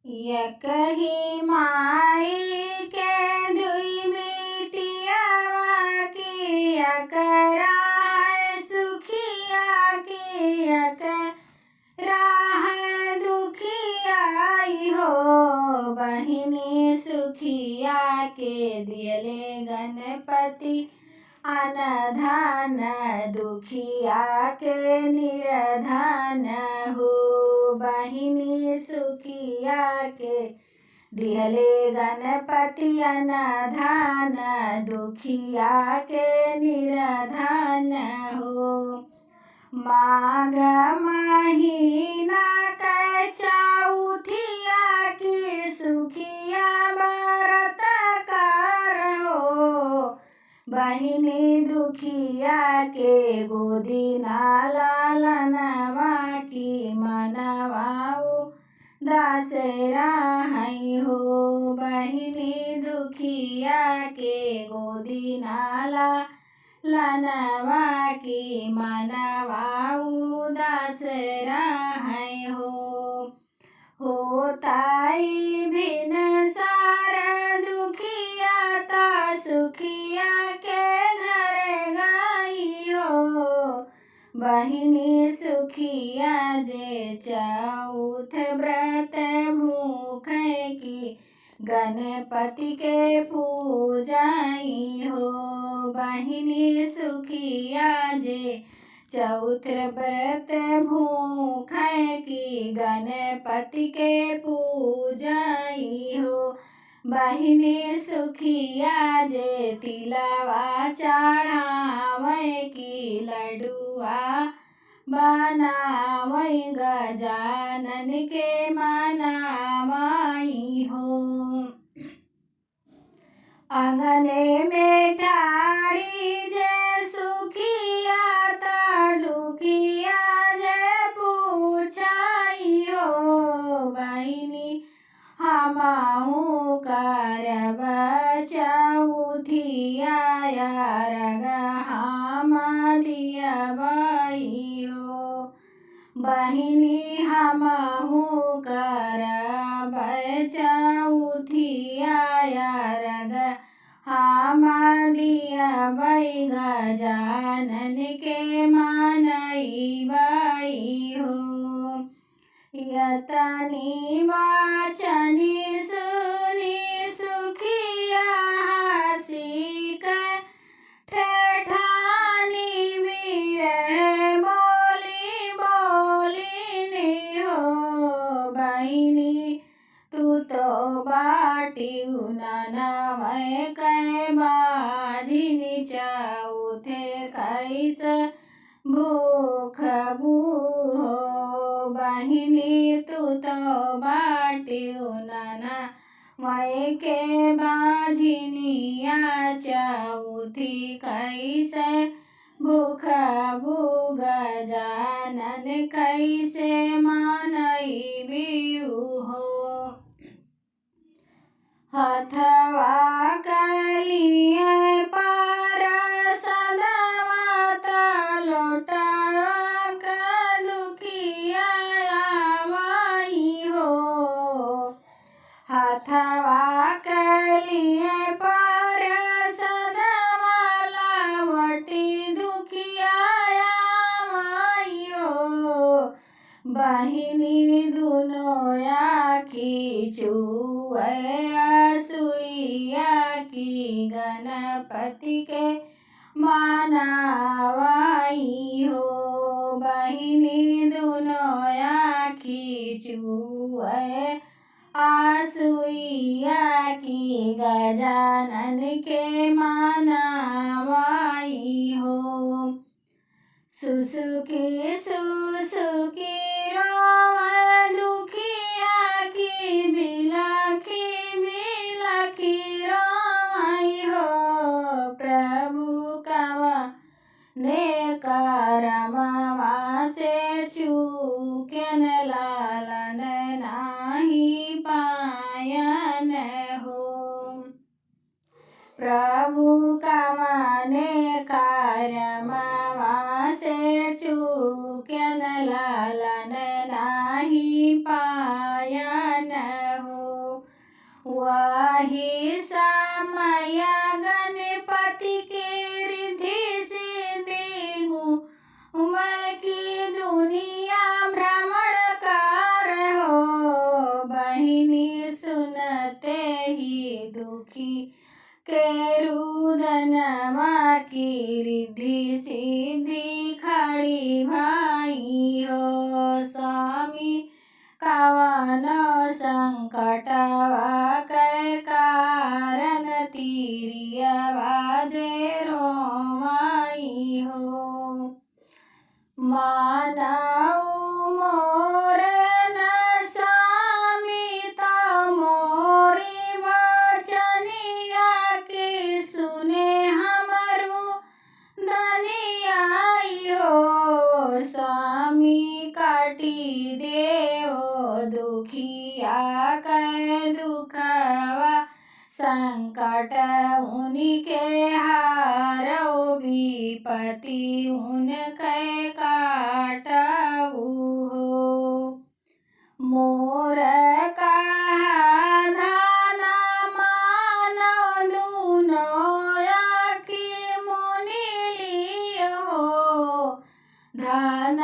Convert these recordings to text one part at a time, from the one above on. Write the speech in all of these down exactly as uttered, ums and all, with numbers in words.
यकही माई के दुई बिटियावा की, यकरा है सुखिया की, यकरा है दुखिया हो। बहिनी सुखिया के दियले गणपति अनधन, दुखिया के निरधन हो। बहिनी सुखिया के दिहले गणपति अनधन, दुखिया के निरधन हो। माघ महीना के चौथिया की सुखिया बरत कर हो। बहिनी दुखिया के गोदी ना लालनवा की मनवाऊ दसरा है हो। बहिनी दुखिया के गोदी ना लालनवा की मनवाऊ दसरा है हो। होताई भिनसार दुखिया ता सुखिया के घर गई हो। बहिनी सुखिया जे चौथ व्रत भूखे की गणपति के पूजाई हो। बहिनी सुखिया जे चौथ व्रत भूखे की गणपति के पूजाई हो। बहिनी सुखिया जे तिलवा चढ़ावे की लडुआ बनावे गजानन के मनावाई हो। अंगने में ठाड़ी जे सुखिया ता दुखिया जे पूछाई हो। बहिनी हमहू करब चौथिया अरग हम दियबई हो। बहिनी हमहू करब चौथिया अरग हम दियबई गजानन के मनइबई हो। यतनी वाचनी सुनी सुखिया हँसी के ठेठानी बिरह बोली बोली नी हो। बहिनी तू तो बाटिउ ननवै कै बाझिनी चौथे कैसे भूखबू हो। बहिनी तू तो बाटिउ ननवै कै बाझिनिया चौथी कैसे भूखबू गजानन कैसे मनइबिउ हो। हथवा कलिए पर सदवा त लोटवा क दुखिया आवई हो। हथवा कलिए पर सदवा लावटी दुखिया आवई हो। बहिनी दुनो आँखी चुए आँसुइया की गणपति के मनावई हो। बहिनी दुनो आँखी चुए आँसुइया की गजानन के मनावई हो। सुसुकी सुसुकी रोवै दुखिया की बिलखी बिलखी रोवै हो। प्रभु कवने करमवा से चूक्यन लालन नाहीं पायन हो। प्रभु कवने करमवा से चूक्यन लालन नाहीं पायन ही समय गणपति के रिद्धि सिद्धि घूमय की दुनिया भ्रमण कर हो। बहिनी सुनते ही दुखी के रुदनवा की रिद्धि सिद्धि खड़ी भई हो। स्वामी कवन संकटवा के कारण तिरियवा जे रोवई हो। मानव मोर न स्वामी त मोरी बचनिया के सुने हमरू दनियाई हो। स्वामी काटी देव दुखिया के दुखवा संकट उनके हारौ विपति उनके काटौ हो। मोर कहा धन मानौ दुनो आँखि मुनि लियो हो। धन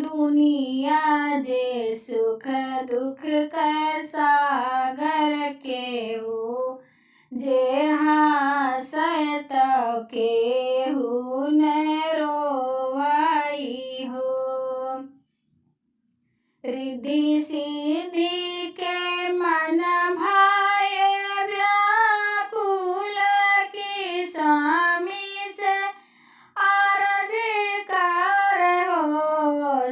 दुनिया जे सुख दुख के सागर केहू जे हाँसै त केहू न रोवई हो। रिद्धि सिद्धि के मन भए व्याकुल कि स्वामी से आरज कर हो।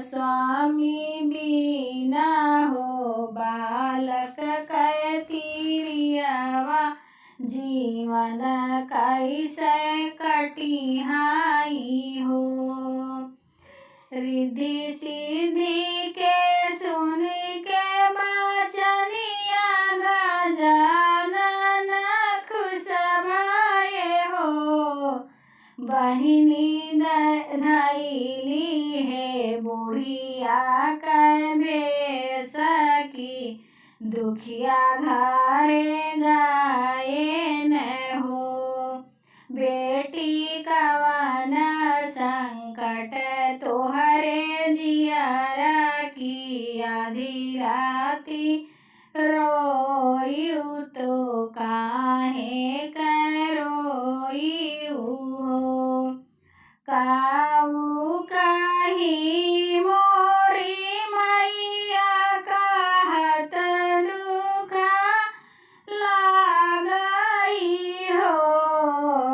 स्वामी बिना हो बालक के तिरियवा जीवन कैसे कटिहाई हो। रिद्धि सिद्धि के सुनि के बचनिया गजानन खुश भए हो। बहिनी ध-, धइली हे बुढ़िया के भेस की दुखिया घरे गएन हो। बेटी कवन संकट तोहरे जियरा की आधी राती रोइउ तो काहे के रोइउ हो। काऊ कही मोरी मैया कहत दुख लागई हो।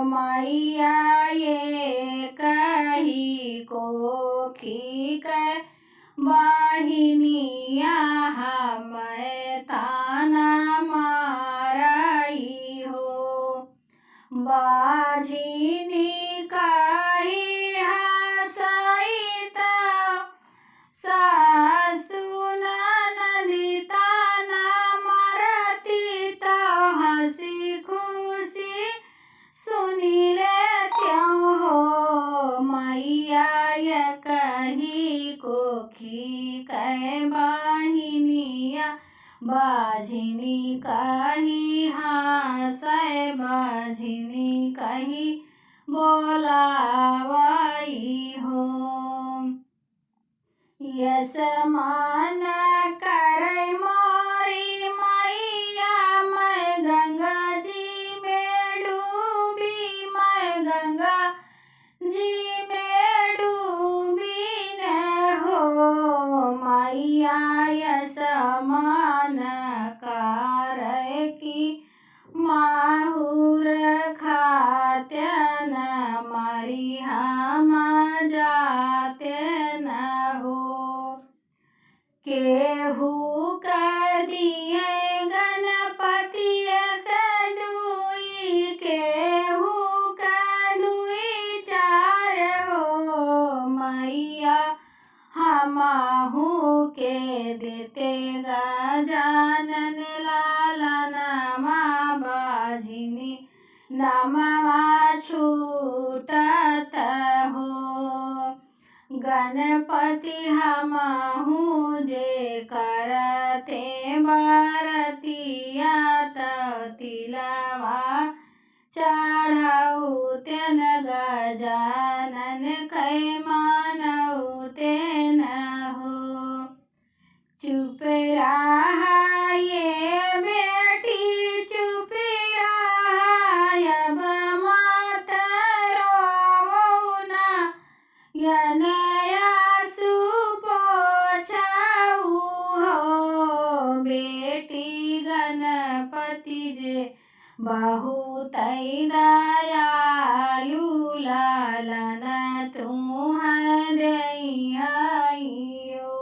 मैया ये कही कोखी के बहिनिया हमै ताना मारई हो। बाझिनी कही हँसई त सासु ननदी ताना मारती त हँसी खुशी सुनि लेत्यौ हो। मैया ये कही कोखी के बहिनिया बाझिनी कही हँसै बाझिनी कही बोलावई हो। यस मान करै मोरी मैया, मैं गंगा जी में डूबी, मैं गंगा जी में डूबी न हो। मैया यस मान करै की माहुर खात्य न मरी हम जात्य न हो। केहू क दिए गणपति क दुई, केहू क दुई चार हो। मैया हमहू के देते गजानन लालनवा, बाझिनी नमवा छूटत हो। गणपति हमहू जे करते बरतिया, त तिल चढ़ौतेन गजानन कै मानौतेन हो। चुप रहा ये बेटी, चुप रहा, अब मत रोवो ना, यन आँसू पोछाऊ हो। बेटी गणपति जे बहुतै दयालु, लालन तुहँ देइहैं हो।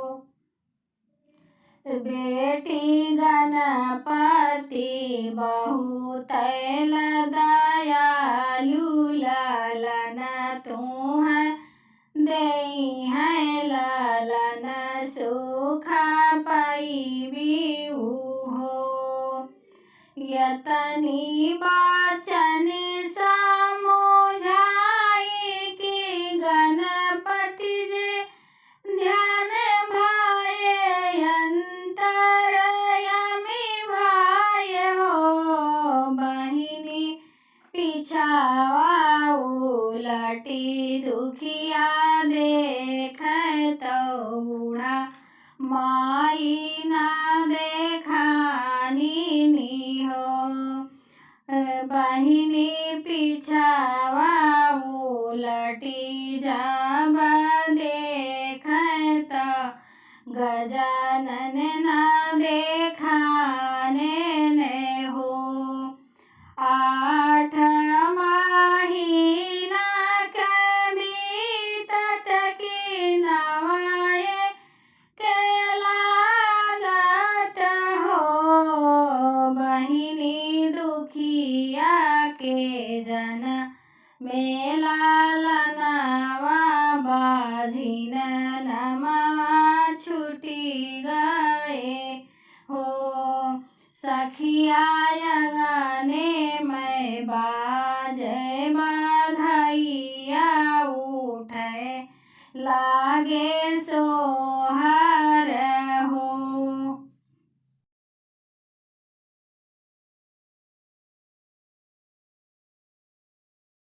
बेटी गणपति बहुतै दयालु, लालन तुहँ देइहैं, लालन सुख पइबी हो। यतनी बचन समुझाई कि गणपति जे ध्यान भए अंतरयामी भए हो। बहिनी पिछावा उलटी दुखिया देखै तौ बूढ़ा माई ना देखानी हो। बहिनी पिछावा उलटी जब देखै त गजानन ना देखाने ने हो। आठ महीना के बीतत कि नवाए के लागत हो। बहिनी दुखिया के जनमे लालनवा बाझिन नमवा छुटी गए हो। सखिया